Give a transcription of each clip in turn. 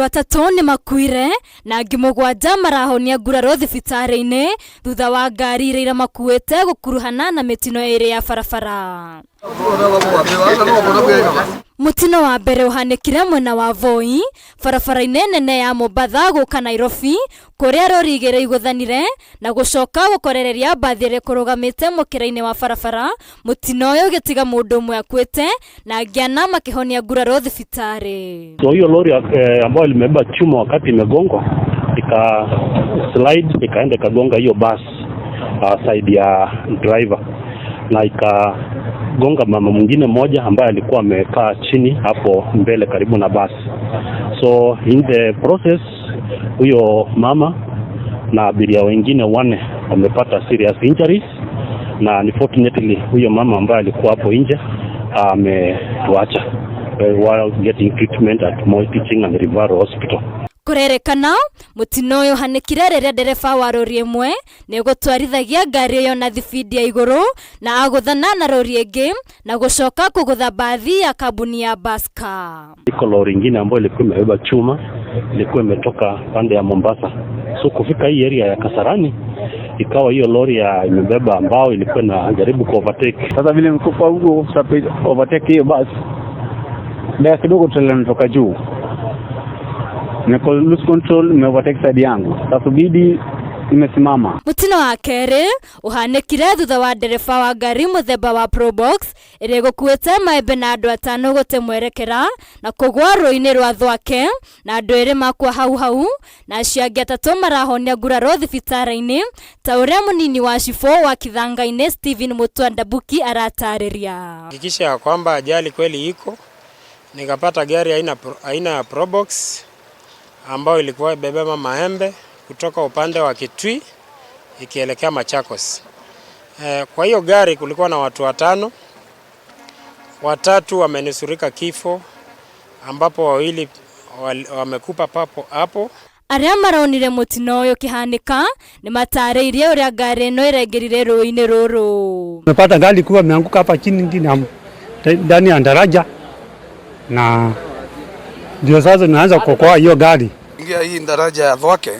Andũ 3 nĩ makuire na angĩ 7 marahonia nguraro thibitarĩ-inĩ thutha wa ngari iria iramakuĩte gũkuruhana na mĩtino 2 ya barabara. Mũtino wa mbere ũhanĩkire mwena wa Voi, barabara-inĩ nene ya Mombatha gũka Nairobi, kũrĩa rori 2 igũthanire na gũcoka gũkorereria mbathi ĩrĩa ĩkũrũgamĩte mũkĩra-inĩ wa barabara. Mũtino ũyũ ũgĩtiga mũndũ ũmwe akuĩte na angĩ 4 makĩhonia nguraro thibitarĩ. So hiyo lori ambayo limebeba chuma wakati imegongwa ika slide ikaenda ikagonga hiyo bus side ya driver na ikagonga mama mwingine mmoja ambaye alikuwa amekaa chini hapo mbele karibu na bus. So in the process huyo mama na abiria wengine 4 wamepata serious injuries, na unfortunately huyo mama ambaye alikuwa hapo nje ametuacha while getting treatment at Moi Teaching and Referral Hospital. Kurerekana mutino uyu uhanikire riria ndereba wa rori ĩmwe nĩ gũtwarithagia ngari ĩyo na thibindi ya igũrũ na agũthana na rori ĩngĩ na gũcoka kũgũtha bathi ya kambuni ya Baska. Iko lori ingine ambayo ilikuwa imebeba chuma, ilikuwa imetoka pande ya Mombasa. So kufika hii area ya Kasarani ikawa hiyo lori ya imebeba mbao ilikuwa inajaribu ku overtake. Sasa vile mkopa huko overtake hiyo basi, dakika kidogo trailer inatoka juu. Niko lose control, nime overtake side yangu. Sasa bidi imesimama. Mutino wa kerĩ ũhanĩkire thutha wa ndereba wa ngari mũthemba wa Probox ĩrĩa ĩgũkuĩte maembe na andũ 5 gũte mwerekera na kũgũa rũĩ-inĩ rwa Thwake na andũ 2 makua hau hau na acio angĩ 3 marahonia nguraro thibitarĩ-inĩ ta ũrĩa mũnini wa cibũ wa Kithanga-inĩ Stephen Mutua Ndabuki aratarĩria. Hakikisha ya kwamba ajali kweli iko, nikapata gari aina ya Probox ambayo ilikuwa imebeba maembe kutoka upande wa Kitui ikielekea Machakos. Kwa hiyo gari kulikuwa na watu 5, 3 wamenusurika kifo ambapo 2 wamekufa papo hapo. Arĩa maronire mũtino ũyũ ũkĩhanĩka nĩ matarĩirie ũrĩa ngari ĩno ĩraingĩrire rũĩ-inĩ rũrũ. Tumepata gari kuwa imeanguka hapa chini ndani ya daraja na ndio sasa tunaanza kuokoa hiyo gari. Ingia hii daraja ya Thwake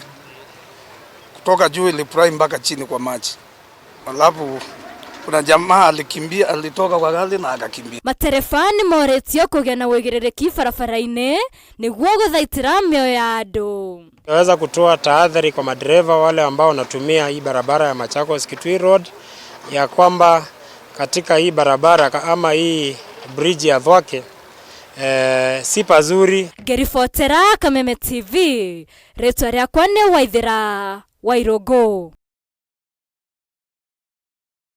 kutoka juu ilifly mpaka chini kwa maji. Alafu kuna jamaa alikimbia, alitoka kwa gari na akakimbia. Matereba nĩ moretio kũgĩa na ũigĩrĩrĩki barabara-inĩ nĩguo gũthaitĩra mĩoyo ya andũ. Tunaweza kutoa tahadhari kwa madereva wale ambao wanatumia hii barabara ya Machakos Kitui Road ya kwamba katika hii barabara ama hii bridge ya Thwake si pazuri. Ngeribotera Kameme TV, rĩtwa rĩakwa nĩ Waithera Wairũngũ.